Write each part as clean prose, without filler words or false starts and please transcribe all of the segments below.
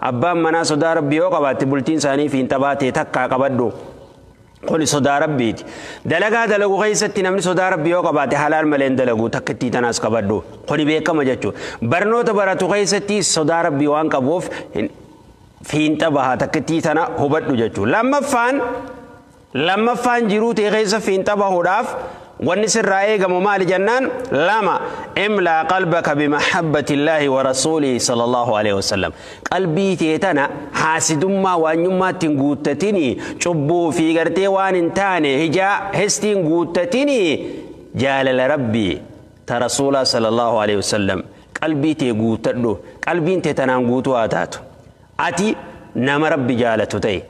Abbaan manaa sodaa rabbii yoo qabaatte bultiin isaanii fiinxa baatee takkaa qabadhu. Kuni sodaa rabbiiti. Dalagaa dalagu keessatti namni sodaa rabbii yoo qabaate halaal malee hin dalagu takkittii tanaas qabadhu. Kuni beekama jechuudha. Barnoota baratu keessatti sodaa rabbii waan qabuuf fiinxa baha takkittii tana hubadhu jechuudha. Lammaffaan jiruu ta'e keessa fiinxa bahuudhaaf wanni sirraa eegamu maali jennaan lama imlaa qalbaka bimahabbati illaahi wa rasuulihi sallallahu alaihi wasallam. Qalbii tee tana haasidummaa waanyummaatti hin guuttatini, cubbuu fi gartee waan hin taane hijaa hestii hin guuttatini, jaalala rabbii ta rasuulaa sallallahu alaihi wasallam qalbii tee guuttadhu. Qalbiin tee tanaan guutuu haa taatu. Ati nama rabbi jaalatu ta'e,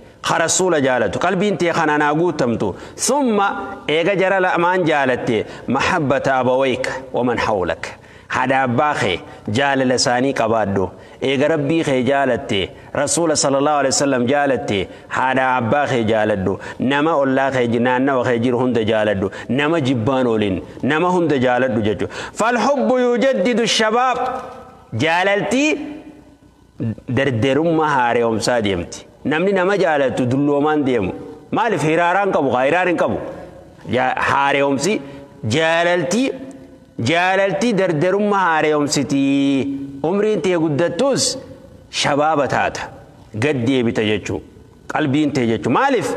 rasuula jaalatu, qalbiin tee kanaan haa guutamtu. Summa eega jara lamaan jaalatte mahabbata abawayka waman hawlak, haadha abbaa kee jaalala isaanii qabaadhu. Eega rabbii kee jaalatte, rasuula sallallahu alaihi wasallam jaalatte, haadha abbaa kee jaaladhu, nama ollaa kee naannawa kee jiru hunda jaaladhu, nama jibbaan oolin nama hunda jaaladhu jechuudha. Falhubbu yujaddidu shabaab, jaalaltii dardarummaa haaromsaa deemti. Namni nama jaalatu dulloomaan deemu. Maaliif hiraaraan qabu? Hiraar hin qabu. Haaromsi jaalaltii jaalaltii dardarummaa haaromsitii. Umriin tee guddattus shabaaba taata. Gad deebita jechuudha. Qalbiin tee jechuudha. Maaliif?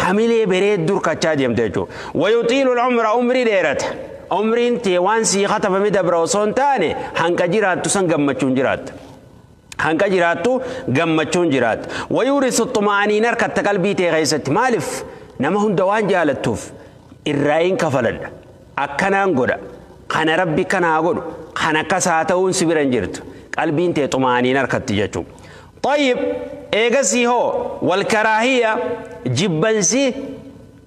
Hamilee bareedduu hirkachaa deemta jechuudha. Wayuxiilu umra, umrii dheerata. Umriin tee waan sii katabame dabra osoo hin taane hanqa jiraattu san gammachuun jiraatta. Hanqa jiraattu gammachuun jiraatta. Wayuurisu xumaaniin harkatta qalbii tee keessatti. Maaliif? Nama hunda waan jaalattuuf irraa hin kafaladha. Akkanaan godha. Kana rabbi kana haa godhu. Kan akkas haa ta'uun si bira hin jirtu. Qalbiin tee xumaaniin harkatti jechuudha. Tayyib eegasii hoo walkaraahiya jibbansi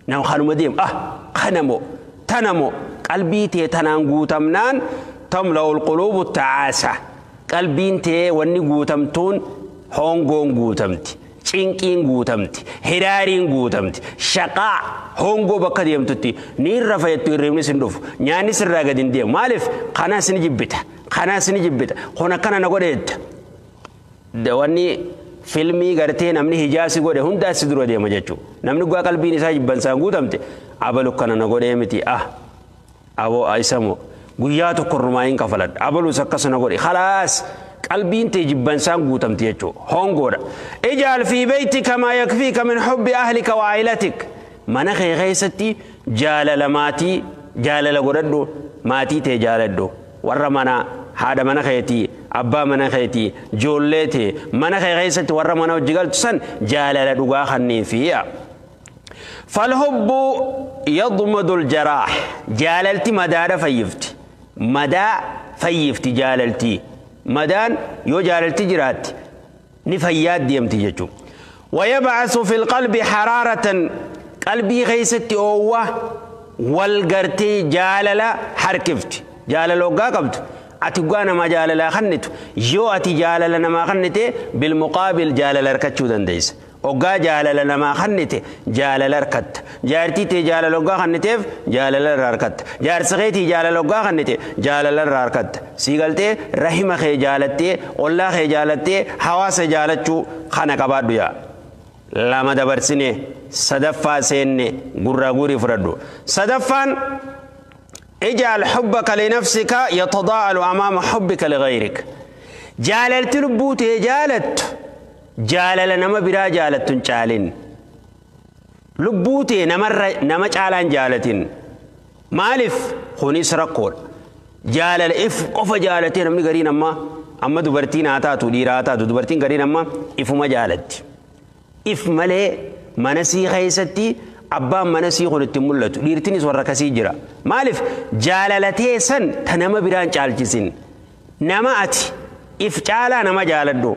nama kanuma deemu. Ah kana moo tana moo qalbii tee tanaan guutamnaan tamla'u alquluubu tacaasa. Qalbiin tee wanni guutamtuun hongoon guutamti, cinqiin guutamti, hiraariin guutamti, shaqaa hongoo bakka deemtutti ni irra fayyattu, hirribni sin dhufu, nyaanni sirraa gadi hin deemu. Maaliif? Kanaas ni jibbita, kanaas ni jibbita, kun akkana na godheetta. Wanni filmii gartee namni hijaasi godhe hundaa si dura deema jechuudha. Namni dhugaa qalbiin isaa jibbansaan guutamte abalu kana na godhee miti, ah aboo isamoo guyyaa tokko irrumaa hin kafaladha, abalus akkasuma godhe, khalaas qalbiin tee jibbansaan guutamti jechuudha. Hongoodha. Ijaal fi beeytika maa yakfiika min hubbi ahlika wa ailatik. Mana kee keessatti jaalala maatii jaalala godhadhu, maatii tee jaaladhu, warra mana haadha mana keetii, abbaa mana keetii, ijoollee tee, mana kee keessatti warra mana hojii galtu san jaalala dhugaa kanniifiya. فالحب يضمد الجراح، جاللتي مدارة فيفت، مدا فيفت جاللتي، مدان يو جاللتي جرات نفيات ديمتي جتو. ويبعث في القلب حرارة، قلبي غيستي أوه والقرتي جاللا حركفت، جاللو قاقبت أتقانا ما جاللا خنت، يو أتي جاللا ما خنتي بالمقابل جاللا ركتشو دنديس. Oggaa jaalala namaa kennite jaalala harkatta. Jaartii tee jaalala oggaa kenniteef jaalala irraa harkatta. Jaarsa keetii jaalala oggaa kennite jaalala irraa harkatta. Sii galtee rahima kee jaalattee, ollaa kee jaalattee, hawaasa jaalachuu kana qabaadhu yaa. Lama dabarsine sadaffaa seenne gurraa guurii fudhadhu. Sadaffaan اجعل حبك لنفسك يتضاءل أمام حبك لغيرك. جاللت لبوتي جالت jaalala nama biraa jaalattu hin caalin. Lubbuu tee nama caalaan jaalatin. Maaliif? Kunis rakkoodha. Jaalala if qofa jaalatee namni gariin amma dubartiin haa taatu dhiira haa taatu dubartiin gariin amma ifuma jaalatti. If malee mana sii keessatti abbaan mana sii kun itti mul'atu. Dhiirtinis warra akkasii jira. Maaliif? Jaalalatee san ta nama biraan caalchisin. Nama ati if caalaa nama jaaladhu.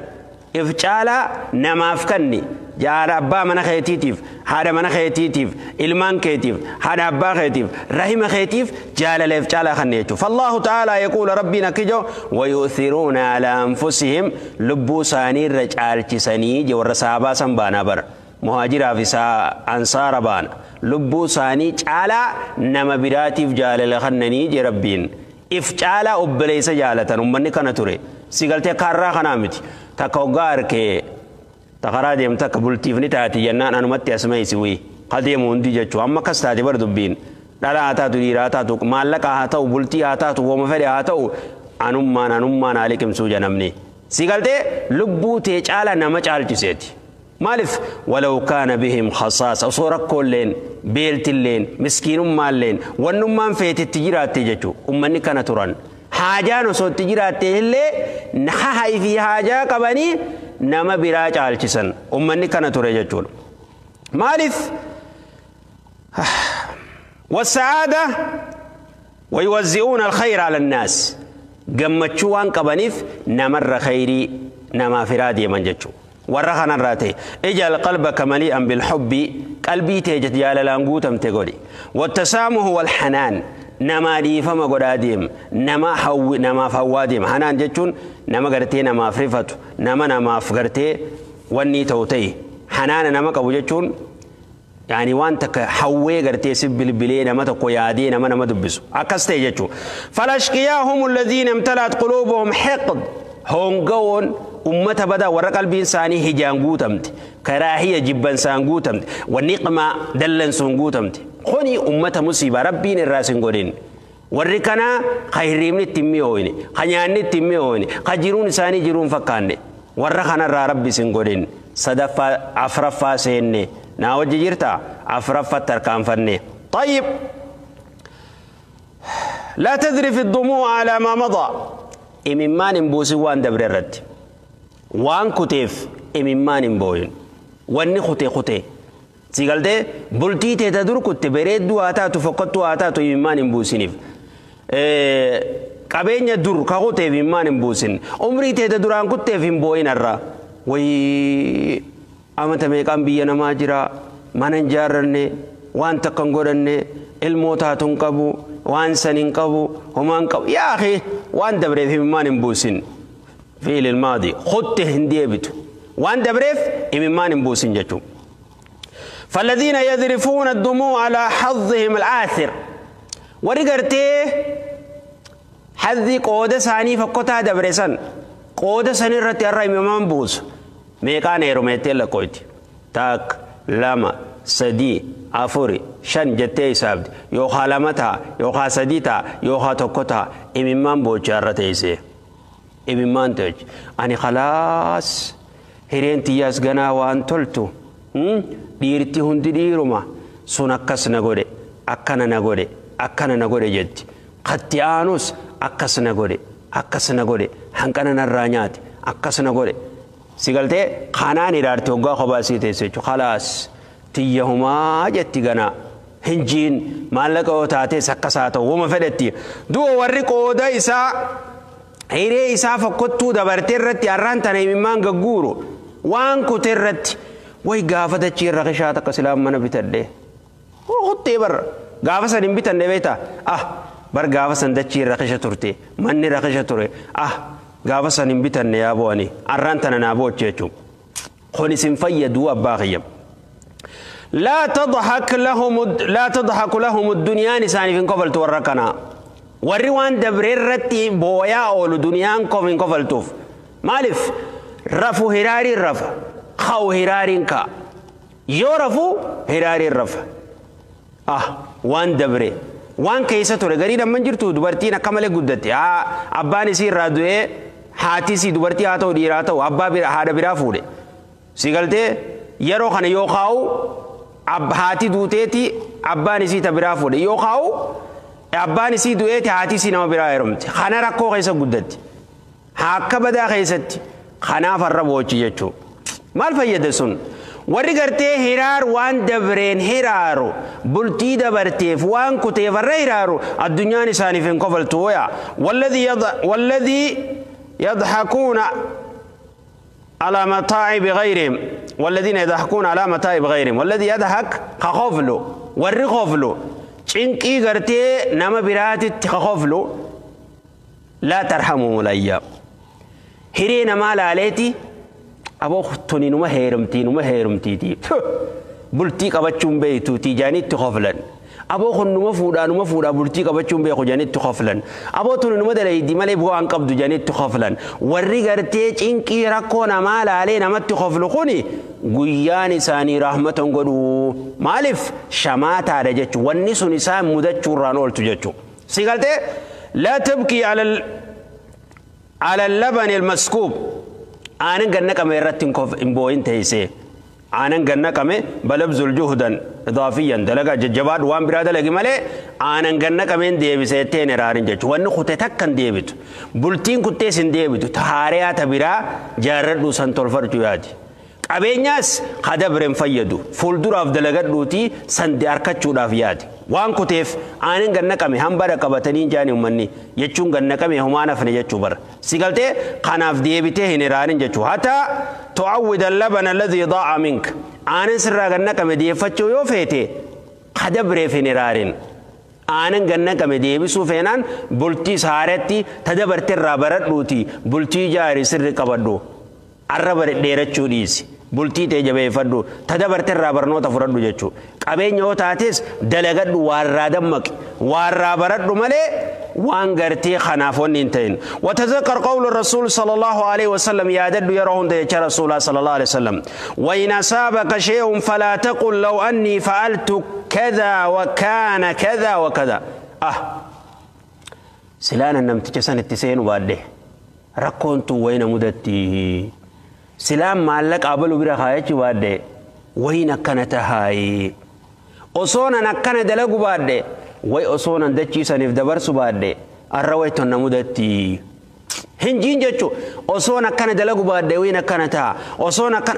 If caalaa namaaf kanni jaala abbaa mana keetiitiif, haadha mana keetiitiif, ilmaan keetiif, haadha abbaa keetiif, rahima keetiif jaalala if caalaa kanni jechuudha. Fallaahu ta'aalaa yaquula rabbiin akka jiru wayu'thiruuna alaa anfusihim, lubbuu isaanii irra caalchisanii je warra sahabaa san baanaa bara. Muhaajiraaf isaa ansaara baana. Lubbuu isaanii caalaa nama biraatiif jaalala kannanii je rabbiin. If caalaa obboleessa jaalatan ummanni kana ture. Si galtee kaarraa kanaa miti. Takka hoggaa harkee takaraa deemtu takka bultiif ni taati jennaan anumatti asmeessi wii kadeemu hundi jechuu amma akkas taate bar dubbiin dhalaa haa taatu dhiiraa haa taatu maallaqa haa ta'u bultii haa taatu wooma fedhe haa ta'u anummaan anummaan haa liqimsuu jedhamni si galtee lubbuu tee caala nama caalchiseeti. Maaliif walaw kaana bihim khasaasa osoo rakkoolleen beeltilleen miskiinummaalleen wannummaan feetetti jiraatte jechuu ummanni kana turan haajaan osoo itti jiraatte illee hahay fi haajaa qabanii nama biraa caalchisan ummanni kana ture jechuudha. Maaliif والسعادة ويوزعون الخير على الناس gammachuu waan qabaniif namarra khayrii namaa firaa deeman jechuudha. Warra kanarraa ta'e ijal qalbaka mali'an bilhubbi qalbii tee jaalalaan guutamte godhi. Wattasaamuhu walhanaan namaa dhiifama godhaa deema nama hawwi namaaf hawwaa deema. Hanaan jechuun nama gartee namaaf rifatu nama namaaf gartee wanni ta'u ta'e hanaana nama qabu jechuun yaani waan takka hawwee gartee si bilbilee nama tokko yaadee nama nama dubbisu akkas ta'e jechuudha. Falashqiyaa hum alladhiina imtalaat quluubuhum hiqd hongawoon ummata badaa warra qalbiin isaanii hijaan guutamte karaahiya jibbansaan guutamte wanniqmaa dallansuun guutamte kuni ummata musiibaa rabbiin irraa sin godhin. Warri kanaa ka hirriibni itti hin mi'ooyne ka nyaanni itti hin mi'ooyne ka jiruun isaanii jiruun fakkaanne warra kanarraa rabbi sin godhin. Sadaffaa afraffaa seenne naa wajji jirta afraffatti tarkaanfanne. طيب لا تذرف الدموع على ما مضى imimmaan hin buusin waan dabre irratti waan kuteef imimmaan hin booyin wanni kute kute si galtee bultii teeta dur kutte bareedduu haa taatu fokkattuu haa taatu imimmaan hin buusiniif qabeenya dur ka kuteef imimmaan hin buusin umrii teeta duraan kutteef hin booyin har'a wayii amata meeqaan biyya namaa jira mana hin jaarranne waan takka hin godhanne ilmoo taatu hin qabu waan san hin qabu homaa hin qabu yaa akhi waan dabreef imimmaan hin buusin fi'il ilmaadi kutte hin deebitu waan dabreef imimmaan hin buusin jechuudha. فالذين يذرفون الدموع على حظهم الآثر ورقرتي حظي قودة ساني فقطها دبرسان قودة ساني رتي الرأي ممان بوس ميقان ايروميتي لكويتي تاك لما سدي afuri shan jettee hisaabdi yookaa lama ta'a yookaa sadii ta'a yookaa tokko ta'a imimmaan boochaa irra teessee imimmaan teechi ani khalaas hireen tiyyaas ganaa waan toltu dhiirti hundi dhiiruma sun akkas na godhe akkana na godhe akkana na godhe jetti katti aanus akkas na godhe akkas na godhe hanqana narraa nyaate akkas na godhe si galtee kanaan hiraarte hoggaa kophaa sii teesse jechuudha khalaas tiyyahumaa jetti ganaa hinjiin maallaqa yoo taates akkas haa ta'u wama fedhetti du'a warri qooda isaa hiree isaa fokkottuu dabarte irratti har'aan tana imimmaan gagguuru waan kute irratti way gaafa dachii irra qishaa takka silaan mana bitadhe kuttee barra gaafa san hin bitanne beektaa ah bar gaafa san dachii irra qisha turte manni irra qisha ture ah gaafa san hin bitanne yaa bo'ani har'aan tana naa booche jechuudha kun isin fayyaduu abbaa kiyya. لا تضحك لهم لا تضحك لهم الدنيا نساني في قفلت وركنا والروان دبرير رتي بويا أول دنيا كوف إن قفلتوف مالف رفو هراري الرفا خو هراري كا يورفو هراري الرفا آه وان دبري وان كيسة توري غريدا من جرتو دبرتينا كمال قدتي أباني سي رادوي هاتي سي دبرتي هاتو ديراتو أبا بير هذا بيرافوري سيقلتي yeroo kana yookaan haati duuteeti abbaan isii ta biraa fuudhe yookaan abbaan isii du'eeti haati isii nama biraa heerumte kana rakkoo keessa guddatti akka badaa keessatti kanaaf har'a boochi jechuudha maal fayyada sun warri gartee hiraar waan dabreen hiraaru bultii dabarteef waan kuteef har'a hiraaru addunyaan isaaniif hin kofaltu waya walladhii yadhakuuna على متاعب غيرهم والذين يضحكون على متاعب غيرهم والذي يضحك خخفلو ورخفلو چنقي غرتي نما براتي خخفلو لا ترحمهم الايام هرينا مال عليتي ابو ختني نما هيرمتي نما هيرمتي تي بلتي قبچون بيتو تي جاني تخفلن Aboo kun numa fuudhaa numa fuudhaa bultii qabachuun beeku janitti koflan. Aboo tuni numa dalaydi malee bu'aan qabdu janitti koflan. Warri gartee cinqii rakkoo namaa laalee namatti koflu kuni guyyaan isaanii rahmatan godhu. Maaliif shamaataadha jechuudha. Wanni sun isaan mudachuurraan ooltu jechuudha. Si galtee laa tabkii ala labani almaskuub aanan gannaqame irratti hin boo'in teessee. Aanan gannaqame balabzul juhdan idaafiyan dalagaa jajjabaadhu waan biraa dalagi malee aanan gannaqameen deebisee itteen iraarin jechuudha. Wanni kute takka hin deebitu. Bultiin kuttees hin deebitu. Tahaariyaa ta biraa jaarradhuu san tolfadhu yaadi. Qabeenyaas kadabre hin fayyadu. Fuulduraaf dalagadhuutii san harkachuudhaaf yaadi. Waan kuteef aanan gannaqame hamba qabatanii jaani uummanni jechuun gannaqame humaan hafne jechuu bara. Si galtee kanaaf deebitee hin iraarin jechuu. Hataa tu'awwida labana alladhii daa'a mink. Aanan sirraa gannaqame deeffachuu yoo feete kadabreef hin iraarin. Aanan gannaqame deebisuu feenaan bultii saaretti tadabarte irraa baradhuuti bultii jaarii sirri qabadhu. Arraba dheerachuu dhiisi. Bultii ta'e jabeeffadhu tadabarte irraa barnoota fudhadhu jechuudha. Qabeenya yoo taates dalagadhu waarraa dammaqi waarraa baradhu malee waan gartee kanaaf wanni hin ta'in. Watazakkar qawlu rasuul sallallahu alaihi wasallam yaadadhu yeroo hunda jecha rasuulaa sallallahu alaihi wasallam. Wain asaabaka shay'un falaa taqul law annii fa'altu kadha wa kaana kadha wa kadha. Ah silaana namticha san itti seenu baadhe rakkoon tun wayna mudatti. Silaan maallaqa abalu bira kaayachuu baadhe wayin akkana tahaayi. Osoonan akkana dalagu baadhe way osoonan dachiisaniif dabarsu baadhe arra way tonna mudatti. Hinjiin jechuun osoon akkana dalagu baadhe wayin akkana taha osoon akkana.